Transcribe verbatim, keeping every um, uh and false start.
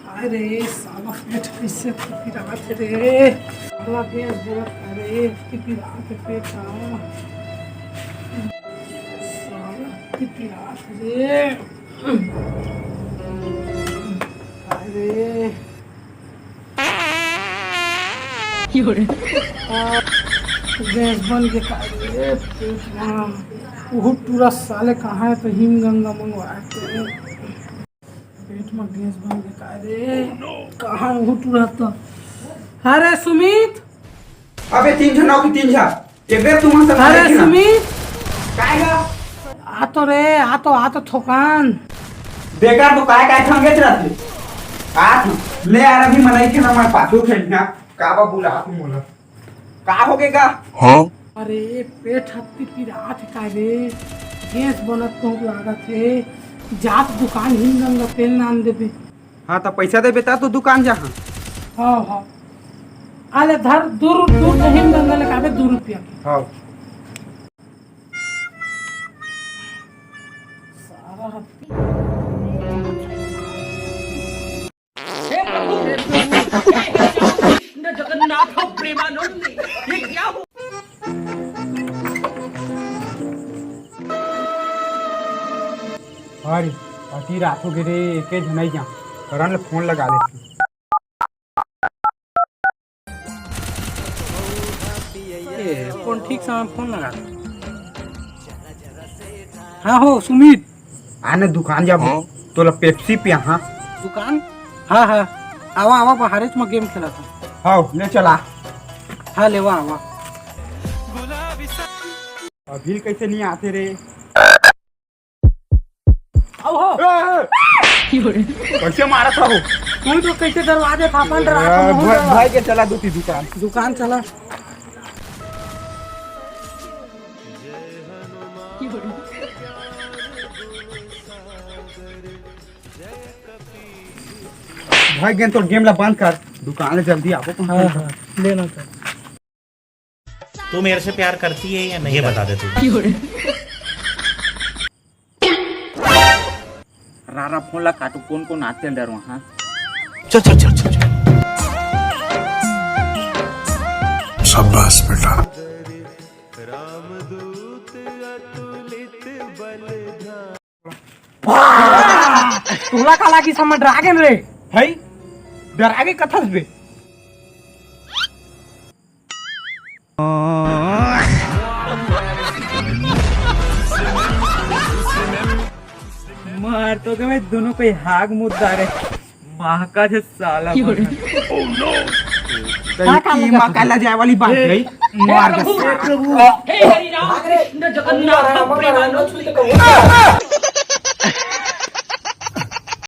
अरे साला, पेट कइसे पिरात हे रे? साला गैस जलत हे रे, पिरात हे पेट हा। साला पिरात हे रे। अरे। गैस बन के का रे, पेट मा। उहू टूरा साले कहाँ हे, तो हिमगंगा मंगवा के। पेट मा गैस बन के का रे, कहाँ उहू टूरा तो। अरे सुमित। अबे तीन झन आओ कि तीन झन? एक बेर तुमन सब अरे देखे ना। सुमित। काय गा? आ तो रे, आ तो, आ तो थोकन। बेकार तो काय काय ठंगेच रहते। आ तो ले यार, अभी मनई के ना मैं पाछू खेलना। का बा बुला तू मोला? का हो गे गा? हाँ? अरे पेट हत्ती पिरात हे का रे? गैस बनत तो लागत हे। जात दुकान हिमगंगा तेल नान देबे। हाँ, त पैसा देबे त तो दुकान जाहाँ। हाँ, हाँ। आले धर, दू रु-, दू तो हिमगंगा लेके आबे, दू रुपया के। हाँ। सारा हत्ती। हे प्रभु, हे प्रभु, हे कृष्ण जगन्नाथ प्रेमानंद, ये क्या हो? अरे, अति रात हो गे रे, एके झनई जा। करण ले फोन लगा ले। ए, फोन ठीक समय फोन लगा। हाँ हो सुमित। आने दुकान जाबो, हाँ? तोला पेप्सी पिया, हाँ? दुकान? हाँ, हाँ। आवा, आवा, बाहरेच म गेम खेलत हँव। हाँ, ले चला। हाँ, लेवा, आवा। अभी कइसे नहीं आते रे? आओ हो। ए, ए। कइसे मारत हो? तू तो कइसे डरवा दे था अपन डरा ए, अपन भाई, डरा। भाई के चला दूती दुकान। दुकान चला। भाई गेन तो गेम ला बंद कर, दुकान ले जल्दी आबो तुम। हाँ, हाँ, लेना सर। तू मेरे से प्यार करती है या नहीं? ये बता दे तू। रारा फोन ला काटू, कोन कोन आते अंदर वहाँ। चल, चल, चल, चल, चल। शाबाश बेटा। तोला का लागिस हमन डरा गेन रे? हई, डरा गे कथस बे। मार तो के भाई दोनों कोई हाग मुद्दा रे। माँ का जे साला की हो रे? बना। का, का की लगा माँ का तुझे? ला जाए वाली बात हे, गई। हे मार प्रभु, दे। हे प्रभु, हे हरि राम कृष्ण जगन्नाथ प्रेमानंद।